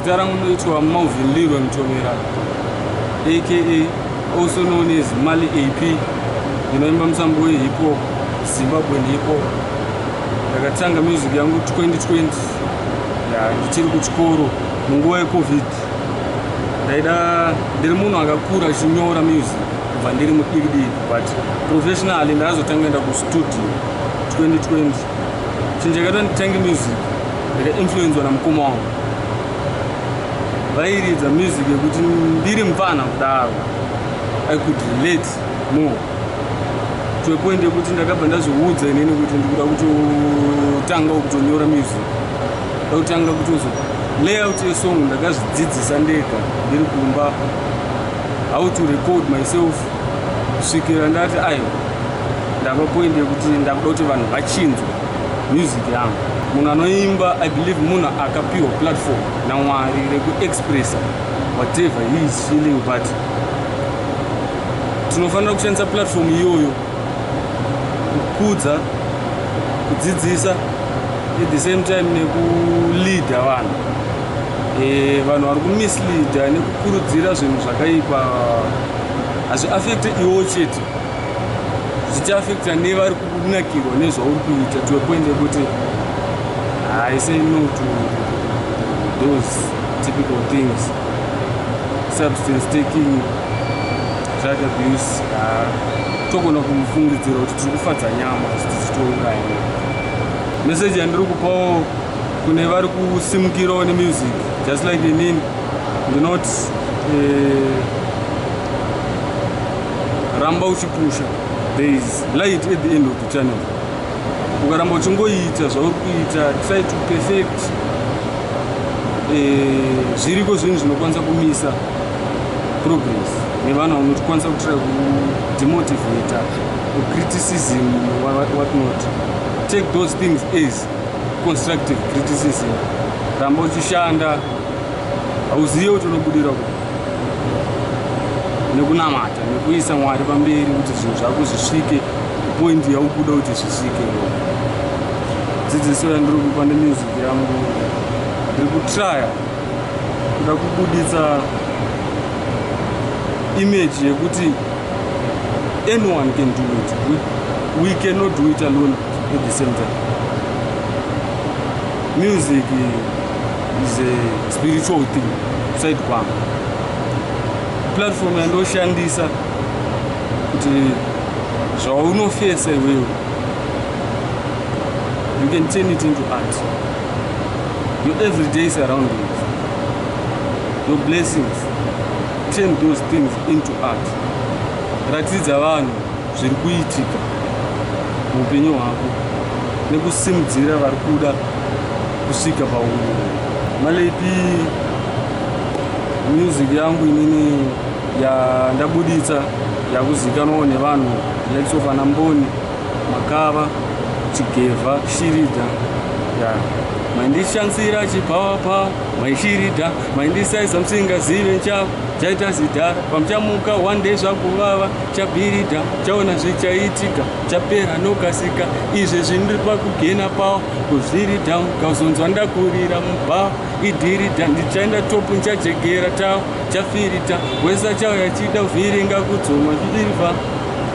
Zita rangu ndoitwa Malvin Leroy Mutomera, aka also known as Mali AP. Ndinoimba musambo wehip hop, Zimbabwean hip hop. Ndakatanga music yangu 2020, ya ndichiri kuchikoro munguva yeCovid. Ndaida, ndiri munhu akakura achinyora music kubva ndiri mudiki diki, but professionally ndakazotanga kuenda kustudio 2020. Chinhu chakaita nditange music, ndakainfluenzwa namukoma wangu. Vairidza music yekuti ndiri mufana kudaro I could relate more, to a point yekuti ndakabva ndazviudza inini kuti ndikuda kutotanga kutonyora music, ndakutanga kutozo layout yesong. Ndakazvidzidzisa ndega ndiri kumba how to record myself, kusvikira ndati aiwa, ndapa point yekuti ndakuda kuti vanhu vachinzwa music yangu. Munhu anoimba, I believe munhu akapiwa platform naMwari rekuexpressa whatever he is feeling, but tinofanira kushandisa platform iyoyo kukudza, kudzidzisa, at the same time nekuleada vanhu. Vanhu vari kumisleada nekukurudzira zvinhu zvakaipa. Hazviafecte iwo chete, zvichiafecta nevari kunakirwa nezvauri kuita, to a point yekuti I say no to those typical things, substance taking, drug abuse. Togona kumufungidzira kuti tiri kufadza nyama asi tichitouraya. Meseji yandiri kupawo kune vari kusimukirawo nemusic just like inini, ndinoti ramba uchipusha. There is light at the end of the tunnel. Ukaramba uchingoita zvauri kuita, try to perfect. Zviriko zvinhu zvinokwanisa kumisa progress nevanhu vanokwanisa kutry kudemotivata, criticism, what not. Take those things as constructive criticism. Ramba uchishanda, hauzive kuti unobudira ku nekunamata nekuisa Mwari pamberi kuti zvinhu zvako zvisvike point yaukuda kuti zvisvike. Dzidziso yandiri kupa nemusic yangu, ndiri kutrya kuda kubuditsa image yekuti anyone can do it. We cannot do it alone. At the same time, music is a spiritual thing. Side kwangu, platform yandoshandisa kuti zvaunofesa iwewe, you can turn it into art. Your everyday surroundings, your blessings, turn those things into art. Ratidza vanhu zviri kuitika muupenyu hwako nekusimudzira vari kuda kusvika pauri. Mali AP, music yangu inini yandabuditsa yakuzikanwawo nevanhu likes of ana Mboni Makava, Chigevha, Shirida ya maindishansira chipawapa, maishirida maindisaiza musingazive nchavo chaita zidhara pamuchamuka one day zvakuvava chabhirida chaona zvichaitika chapera nokasika. Izvezvi ndiri pakugena pawo kuzvirida kauzonzwa ndakurira mubhawa idhirida ndichaenda topu nchajegera tawo chafirita wesa chauya chida kuvhiringa kudzoma zvirifa.